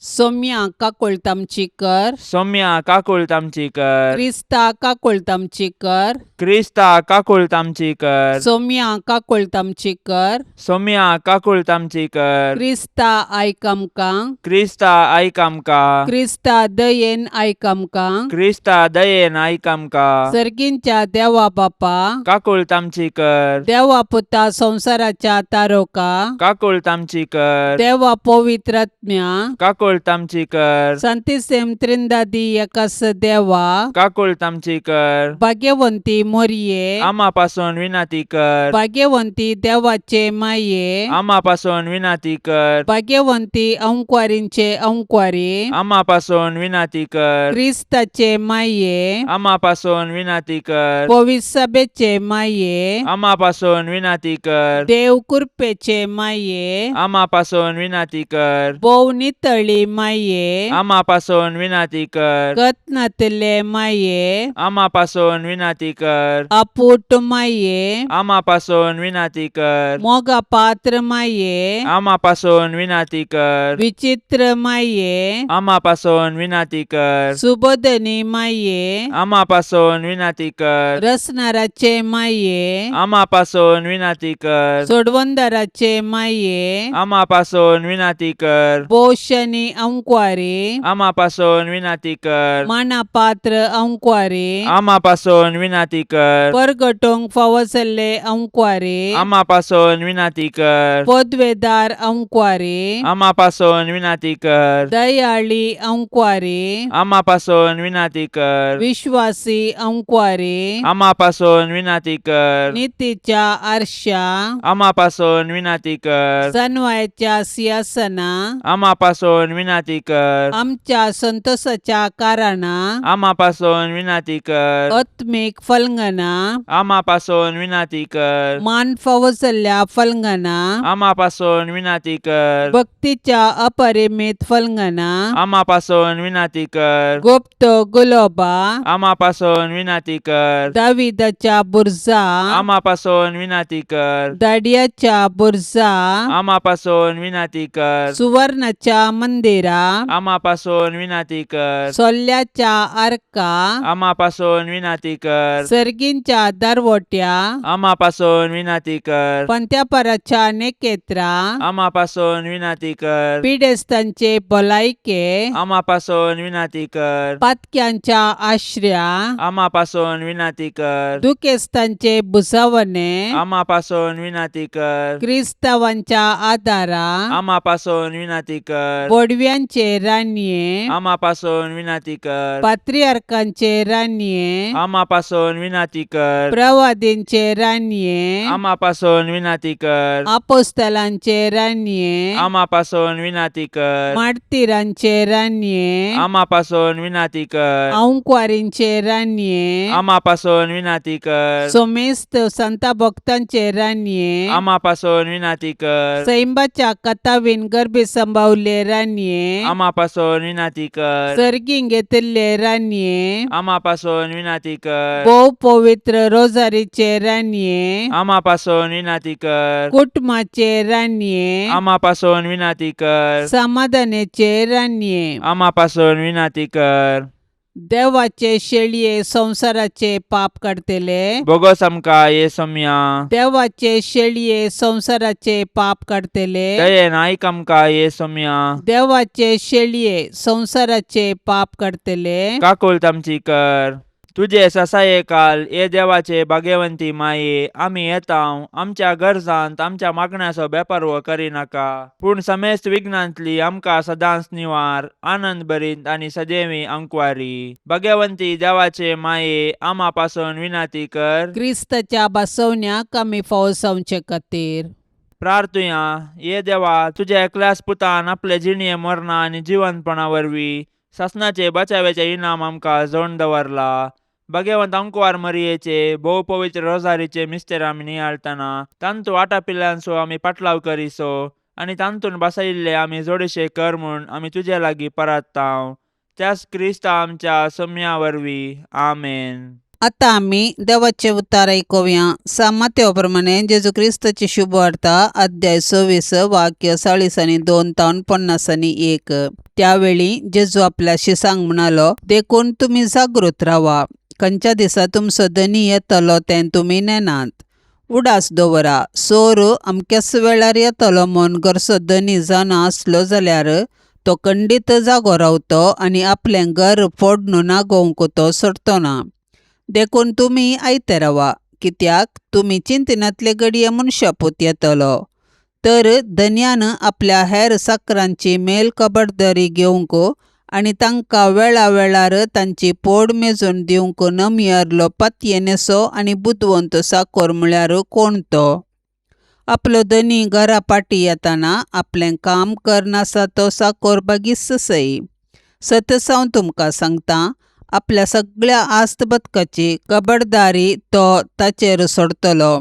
सोम्या काकुळट आमची कर. सोम्या काकुळट आमची कर. क्रिस्ता काकुळट आमची कर. क्रिस्ता काकुळट आमची कर. सोम्या काकुळट आमची कर. सोम्या काकुळट आमची कर. क्रिस्ता आयक आमकां. क्रिस्ता आयक आमकां. क्रिस्ता दयेन आयक आमकां. क्रिस्ता दयेन आयक आमकां. सर्गींच्या देवा बापा, काकुळट आमची कर. देवा पुता संवसाराच्या तारोका, काकुळट आमची कर. देवा पवित्रात्म्या, काकुळट आमची कर. सांतिसेम त्रिंदादी एकास देवा, काकुळट आमची कर. भाग्यवंती मोरये, आमा पासून विनाती कर. भाग्यवंती देवाचे माये, आमा पासून विनाती कर. भाग्यवंती अंकवारींचे अंकवारी, आमा पासून विनाती कर. क्रिस्ताचे माये, आमा पासून विनाती कर. पविसभेचे माये, आमा पासून विनाती कर. देव कृपेचे माये, आमा पासून विनाती कर. भोव नितळी दयाळी माये, आमा पासून विनाती कर. गत नातिल्ले माये, आमा पासून विनाती कर. अपूट माये, आमा पासून विनाती कर. मोगा पात्र माये, आमा पासून विनाती कर. विचित्र माये, आमा पासून विनाती कर. सुबोधनी माये, आमा पासून विनाती कर. रसनाराचे माये, आमा पासून विनाती कर. सोडवंदाराचे माये, आमा पासून विनाती कर. पोषणी अंक्वारी, आमा पासून विनाती कर. मानापात्र अंक्वारी, आमा पासून विनाती कर. परगटोंक फावो जाल्ले अंक्वारी, आमा पासून विनाती कर. पदवेदार अंक्वारी, आमा पासून विनाती कर. दयाळी अंक्वारी, आमा पासून विनाती कर. विश्वासी अंक्वारी, आमा पासून विनाती कर. नितीच्या आरशा, आमा पासून विनाती कर. सनवायच्या सिंहासना, आमा पासून विनाती कर. आमच्या संतोषाच्या कारणा, आमा पासून विनाती कर. आत्मीक फलंगना, आमा पासून विनाती कर. मान फावो जाल्ल्या फलंगना, आमा पासून विनाती कर. भक्तीच्या अपरिमित फलंगना, आमा पासून विनाती कर. गुप्त गुलोबा, आमा पासून विनाती कर. दाविदाच्या बुरजा, आमा पासून विनाती कर. दाडियाच्या बुरजा, आमा पासून विनाती कर. सुवर्णाच्या मंदिरा, आमा पासून विनाती कर. सोल्ल्याच्या आर्का, आमा पासून विनाती कर. सर्गींच्या दरवट्या, आमा पासून विनाती कर. पंत्यापराच्या नेकेत्रा, आमा पासून विनाती कर. पिडेस्तांचे भलायके, आमा पासून विनाती कर. पातक्यांच्या आश्र्या, आमा पासून विनाती कर. दुखेस्तांचे भुजावणे, आमा पासून विनाती कर. क्रिस्तावांच्या आदारा, आमा पासून विनाती कर. बोडव्यांचे रानये, आमा पासून विनाती कर. पात्रियार्कांचे रानये, आमा पासून विनाती कर. प्रवादींचे रानये, आमा पासून विनाती कर. आपोस्तलांचे रानये, आमा पासून विनाती कर. मार्तीरांचे रानये, आमा पासून विनाती कर. अंक्वारींचे रानये, आमा पासून विनाती कर. सोमेस्त संता भक्तांचे रानये, आमा पासून विनाती कर. सैंबाच्या कथावीन गर्भी संभावले रानये, आमा पासून विनाती कर. सर्गीं घेतिल्ले रानये, आमा पासून विनाती कर. भोव पवित्र रोजारीचे रानये, आमा पासून विनाती कर. कुटुंबाचे रानये, आमा पासून विनाती कर. समाधानाचे रानये, आमा पासून विनाती कर. देवाचे शेळये संवसाराचे पाप काडतले, बोगस आमकां ये सोम्या. देवाचे शेळये संवसाराचे पाप काडतले, दयेन आयक आमकां ये सोम्या. देवाचे शेळये संवसाराचे पाप काडतले, काकुळट आमची कर. तुजे ससाये काल ये देवाचे भाग्यवंती माये, आमी येताव आमच्या गरजांत आमच्या मागण्याचो बेपर्व करिनाका, पूण समेस्त विघ्नांतली आमकां सदांच निवार, आनंद भरीत आनी सदैवी अंकवारी. भाग्यवंती देवाचे माये, आमा पासून विनाती कर. क्रिस्ताच्या बसवण्याक आमी फावो जावचे खातीर. प्रार्थुया. ये देवा, तुज्या एकल्याच पुतान आपले जिणये मरणा आनी जिवंतपणा वरवीं सासणाचे बचाव्याचे इनाम आमकां जोडून दवरला. भगवंत अंकवार मरियेचे भोव पवित्र रोजारीचे मिस्तेर आमी नियाळतना तांतू आटापिल्ल्यांचो आमी पाटलाव करिसो आनी तांतून बसयिल्ले आमी जोडशे कर म्हूण आमी तुजे लागीं परत्ताव, त्याच क्रिस्ता आमच्या सम्या वरवीं. आमेन. आता आमी देवाचे उतार आयकुया. सामात्या प्रमाणे जेजू क्रिस्ताची शुभवार्ता, अध्याय 26, वाक्य 40 आनी 2 तावन 50 आनी 1. त्यावेळी जेजू आपल्या शिसांक म्हणालो, देखून तुमी जागृत रावा, खंयच्या दिसा तुमचो धनी येतलो तें तुमी नेनात. उडास दवरा, सोर अमक्याच वेळार येतलो म्हूण घरचो धनी जाणा आसलो जाल्यार तो खंडीत जागो रावतो आनी आपलें घर फोडून नागोवंक तो सोडतो ना. देखून तुमी आयते रावा, कित्याक तुमी चिंतनांतले घडये मनशापूत येतलो. तर धनयान आपल्या हेर साकरांची मेल खबरदारी घेवंक आनी तांकां वेळा वेळार तांची पोड मेजून दिवंक नमियारलो पातयेनेसो आनी बुदवंत साकोर म्हळ्यार कोण तो? आपलो धनी घरा फाटीं येतना आपलें काम करनासा तो साकोर बागीस सई. सतच हांव तुमकां सांगता, आपल्या सगळ्या आस्त बदकाची खबरदारी तो ताचेर सोडतलो.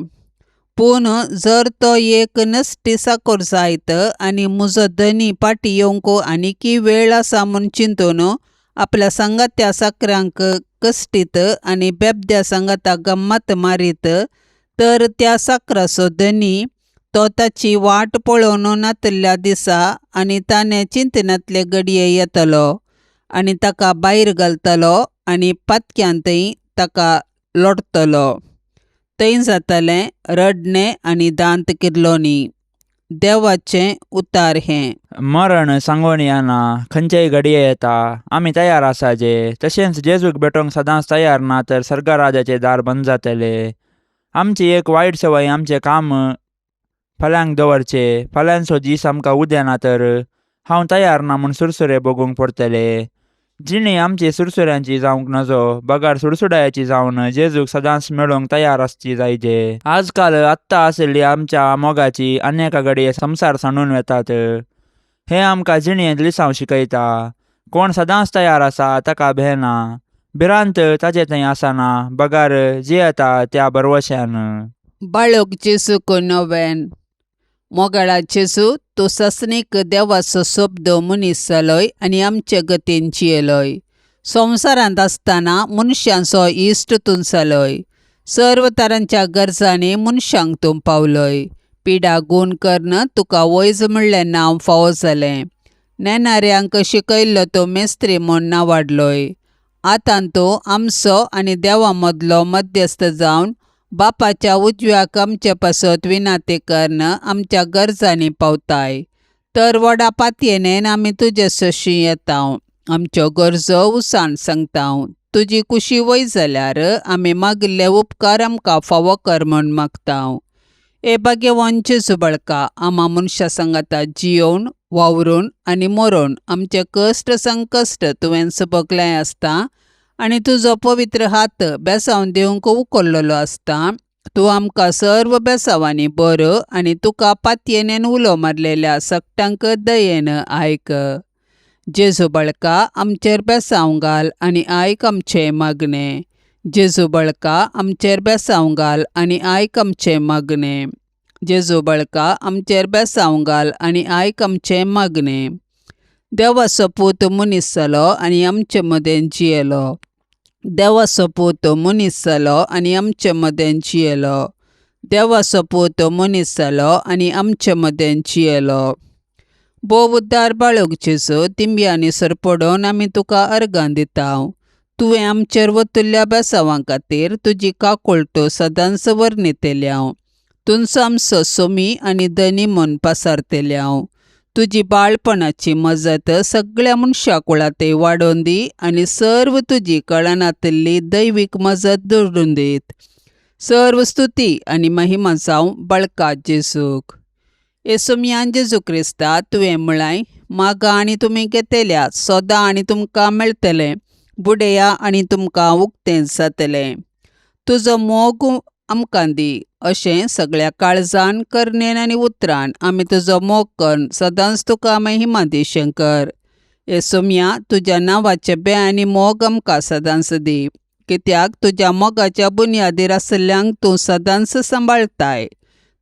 पूण जर तो एक नश्टी साकोर जायत आनी म्हजो धनी पाटी येवंक आनीकी वेळ आसा म्हूण चिंतून आपल्या सांगात्या साकरांक कश्टीत आनी बेबद्या सांगाता गम्मत मारीत तर त्या साकराचो धनी तो ताची वाट पळोवन नातिल्ल्या दिसा आनी ताणें चिंतनातले घडये येतलो आनी ताका भायर घालतलो आनी पातक्यांतय ताका लोटतलो. थंय जातलें रडणें आनी दांत किर्लोनी. देवाचें उतार हें. मरण सांगून येना, खंयचेय घडये येता. आमी तयार आसाजे. तशेंच जेजूक भेटोवंक सदांच तयार ना तर सर्गराजाचें दार बंद जातलें. आमची एक वायट संवय आमचें काम फाल्यांक दवरचें. फाल्यांचो दीस आमकां उदेना तर हांव तयार ना म्हूण सुरसुरे भोगूंक पडटले. जिणी आमची सुरसुऱ्यांची जावंक नजो, बगर सुडसुडायाची जावन जेजूक सदांच मेळोवंक तयार आसची जायजे. आजकाल आत्तां आशिल्ली आमच्या मोगाची अनेका घडये संवसार सांडून वेतात. हें आमकां जिणेंत लिसांव शिकयता. कोण सदांच तयार आसा ताका भेना. भिरांत ताचे थंय आसना, बगर जियेता त्या भरवश्यान. बाळक जेजूक नोवेन. मोगाळा जेजू, तूं सासणीक देवाचो शब्द मनीस जालोय आनी आमचे गतीन जियेलोय. संवसारांत आसतना मनशांचो इश्ट तूं जालोय. सर्व तरांच्या गरजांनी मनशांक तूं पावलोय. पिडा गूण करून तुका वैज म्हणलें नांव फावो जालें. नेणाऱ्यांक शिकयल्लो तूं मेस्त्री म्हूण नांवाडलोय. आतां तूं आमचो आनी देवा मदलो मध्यस्थ जावन बापाच्या उजव्याक आमचे पासत विनाती करून आमच्या गरजांनी पावताय. तर व्हडा पातयेनेन आमी तुजे सशीं येता. आमच्यो गरजो उसान सांगता. तुजी कुशी वय जाल्यार आमी मागिल्ले उपकार आमकां फावो कर म्हूण मागता. हे भाग्यवान जेजू बाळका, आमा मनशां सांगाता जियोवन वावरून आनी मरोन आमचे कश्ट संकश्ट तुवें भोगलें आसता आनी तुजो पवित्र हात बेसांव दिवंक उखल्लेलो आसता. तूं आमकां सर्व बेसांवांनी बरो आनी तुका पातयेनेन उलो मारलेल्या सगट्यांक दयेन आयक. जेजू बाळका, आमचेर बेसांव घाल आनी आयक आमचें मागणें. जेजू बाळका, आमचेर बेसांव घाल आनी आयक आमचें मागणें. जेजू बाळका, आमचेर बेसांव घाल आनी आयक आमचें मागणें. देवाचो पूत मनीस जालो आनी आमचे मदें जियेलो. देवाचो पूत मनीस जालो आनी आमचे मदें जियेलो. देवाचो पूत मनीस जालो आनी आमचे मदें जियेलो. भोव उद्दार बाळक जेजू, तिंब्यांनी सरपडोवन आमी तुका अर्गां दिता. तुवें आमचेर वतल्या बेसांवां खातीर तुजी काकुळटो सदांच वर्णितल्या. तुंचो आमचो सोमी आनी धनी म्हूण पासारतल्या. तुजी बाळपणाची मजत सगळ्या मनशा कुळांतय वाडोवन दी आनी सर्व तुजी कळनातिल्ली दैवीक मजत दवरून दीत. सर्व स्तुती आनी महिमा जावं बाळका जेजूक. येसुमयान जेजू क्रिस्ता, तुवें म्हळांय, मागा आनी तुमी घेतल्या, सोदा आनी तुमकां मेळटलें, बुडया आनी तुमकां उक्तें जातलें. तुजो मोग आमकां दी अशें सगळ्या काळजान करणेन आनी उतरान आमी तुजो मोग करून सदांच तुका महिमा दी शंकर. येसुमया, तुज्या नांवाचें बें आनी मोग आमकां सदांच दी, कित्याक तुज्या मोगाच्या बुन्यादीर आशिल्ल्यांक तूं सदांच सांबाळटाय.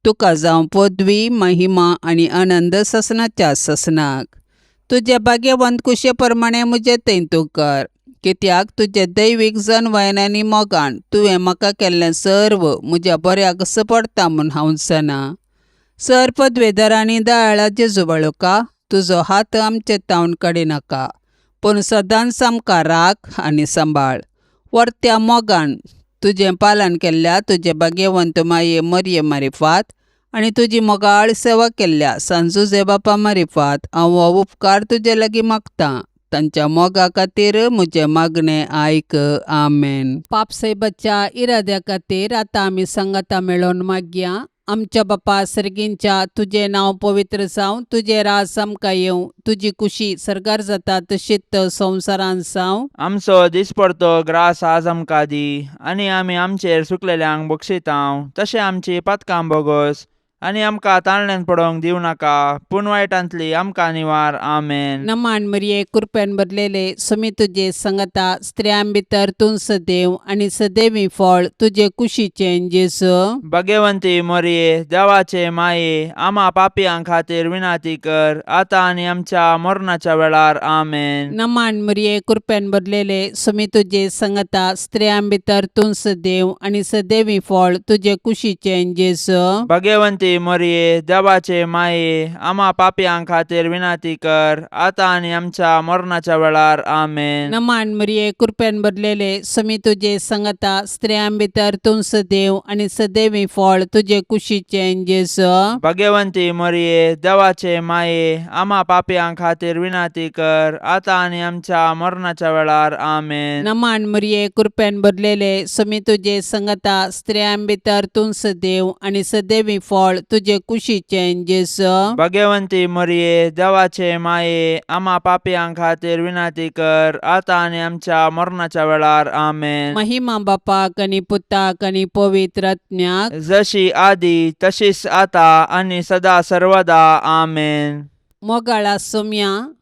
तुका जावं पदवी, महिमा आनी आनंद ससनाच्या ससनाक. तुजे भाग्यवंत कुशे प्रमाणें म्हजें थंय तूं कर, कित्याक तुजे दैवीक जनवायन आनी मोगान तुवें म्हाका केल्लें सर्व म्हज्या बऱ्याक पडटा म्हूण हांव जाणा. सर पदवेदार आनी दयाळा जेजू बाळका, तुजो हात आमचे तावन काडिनाका, पूण सदांच आमकां राख आनी सांबाळ. वर्त्या मोगान तुजें पालन केल्ल्या तुजे भाग्यवंत माये मरये मारिफात आनी तुजी मोगाळ सेवा केल्ल्या सांजुजे बापा मारिफात हांव हो उपकार तुजे लागीं मागतां. तांच्या मोगा खातीर म्हजें मागणें आयक. आमेन. पापसाहेबाच्या इराद्या खातीर आतां आमी सांगाता मेळोवन मागया. आमच्या बापा सर्गींच्या, तुजें नांव पवित्र जावं, तुजें राज आमकां येवं, तुजी कुशी सर्गार जाता तशीच संवसारांत जावं. आमचो दिसपडतो ग्रास आज आमकां दी आनी आमी आमचेर सुकलेल्यांक बक्षितांव, तशें आमची पातकां बोगोस. आनी आमकां ताळण्यान पडोवंक दिवं नाका, पूण वायटांतली आमकां निवार. आमेन. नमान मरिये, कृपेन भरलेले, सुमी तुजे संगता, स्त्रियां भितर तूं सदैव आनी सदैवी फळ तुजे कुशीचें जेजू. भगवंती मोरये, देवाचे माये, आमा पापयां खातीर विनंती कर, आतां आनी आमच्या मरणाच्या वेळार. आमेन. नमान मरिये, कृपेन भरलेले, सुमी तुजे संगता, स्त्रियां भितर तूं सदैव आनी सदैवी फळ तुजे कुशीचें जेजू. भगवंती मोरये, देवाचे माये, आमा पापयां खातीर विनंती कर, आतां आनी आमच्या मरणाच्या वेळार. आमेन. नमान मरिये, कृपेन भरलेले, सुमी तुजे संगता, स्त्रियां भितर तूं सदैव आनी सदैवी फळ तुजे कुशीचें जेजू. भगवंती मोरये, देवाचे माये, आमा पापयां खातीर विनंती कर, आतां आनी आमच्या मरणाच्या वेळार. आमेन. नमान मरिये, कृपेन भरलेले, सुमी तुजे संगता, स्त्रियां भितर तूं सदैव आनी सदैवी फळ तुजे कुशीचें जेजू. भगवंती मोरये, देवाचे माये, आमा पापयां खातीर विनंती कर, आतां आनी आमच्या मरणाच्या वेळार. आमेन. महिमा बापाक आनी पुताक आनी पवित्र आत्म्याक, जशी आदी तशीच आता आनी सदा सर्वदा. आमेन. मोगाळा सोम्या,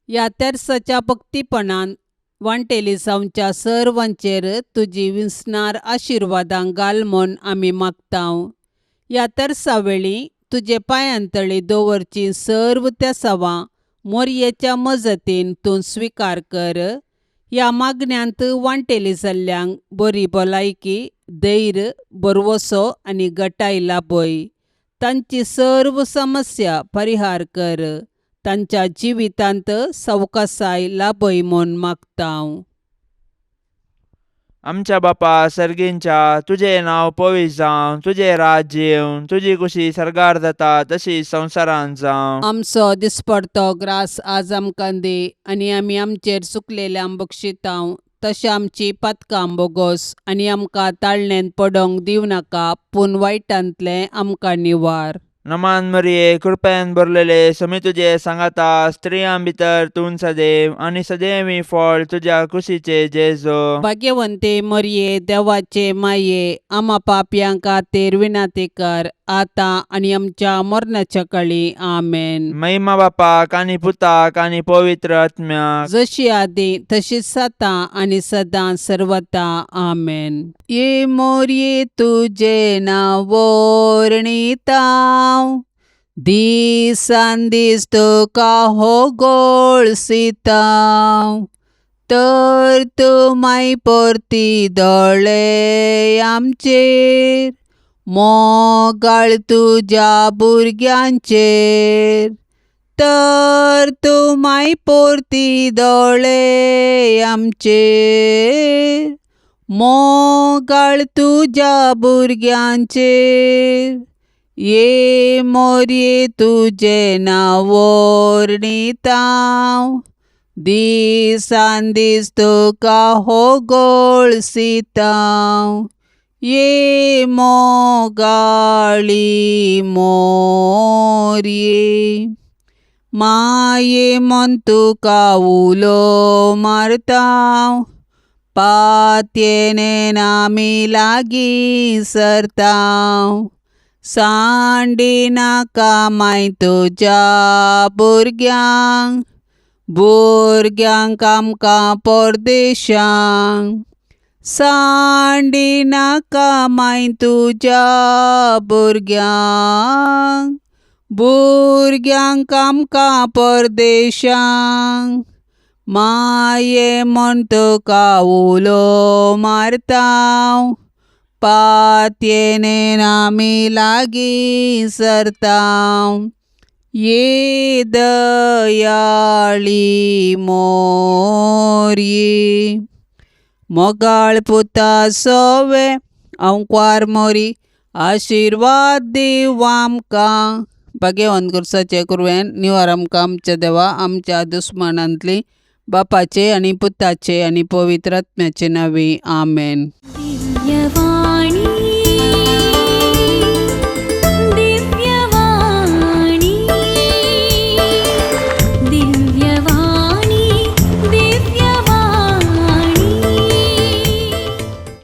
ह्या तेर्साच्या भक्तीपणान वांटेली जावच्या सर्वांचेर तुजी विसणार आशिर्वादां घाल म्हूण आमी मागतांव. ह्या तेर्सा वेळी तुजे पांयांतळी दवरची सर्व तेसावां मोरयेच्या मजतीन तूं स्विकार कर. ह्या मागण्यांत वांटेली जाल्ल्यांक बरी भलायकी, धैर्य, भरवसो आनी गटाय लाभय. तांची सर्व समस्या परिहार कर. तांच्या जिवितांत सवकासाय लाभय म्हूण मागतांव. आमच्या बापा सर्गींच्या, तुजें नांव पवित्र जावं, तुजें राज्य येवं, तुजी कुशी सर्गार जाता तशी संवसारांत जावं. आमचो दिसपडतो ग्रास आज आमकां दी आनी आमी आमचेर चुकलेल्यांक बक्षितांव तशें आमची पातकां बोगोस आनी आमकां ताळणेंत पडोवंक दिवं नाका, पूण वायटांतलें आमकां निवार. नमान मरिये, कृपेन भरलेले, समी तुजे सांगाता, स्त्रियां भितर तूं सदैव आनी सदैवी फळ तुज्या कुशीचे जेजो. भाग्यवंते मरिये, देवाचे माये, आमा पापयां खातीर विनंती कर, आतां आनी आमच्या मरणाच्या कळी. आमेन. महिमा बापाक आनी पुताक आनी पवित्र आत्म्याक, जशी आदी तशीच आतां आनी सदां सर्वता. आमेन. ये मोरये, तुजें नांव वर्णितांव, दिसान दीस तुका हो गोळसितांव, तर तूं माय परती दोळे आमचेर, मोगाळ तुज्या भुरग्यांचेर, तर तूं माय परती दोळे आमचेर, मोगाळ तुज्या भुरग्यांचेर. ये मोरये, तुजें नांव वर्णितांव, दिसान दीस तुका हो गोळसितांव, ये मोगाळी मोरये. माये म्हूण तुका उलो मारतांव, पातयेन आमी लागीं सरतांव, सांडिनाका माय तुज्या भुरग्यांक, भुरग्यांक आमकां परदेशांक, सांडिनाका माय तुज्या भुरग्यांक, भुरग्यांक आमकां परदेशांक. माये म्हूण तुका उलो मारतांव, पातयेन आमी लागीं सरतांव, ये दयाळी मोरये. मोगाळ पुता सोवे अंकवार मोरी, आशिर्वाद दीव आमकां. भाग्यवंत गुरसाचे कुरवेन निवार आमकां आमच्या देवा आमच्या दुस्मानांतली, बापाचे आनी पुताचे आनी पवित्र आत्म्याचे नांवी. आमेन. दिव्यवाणी.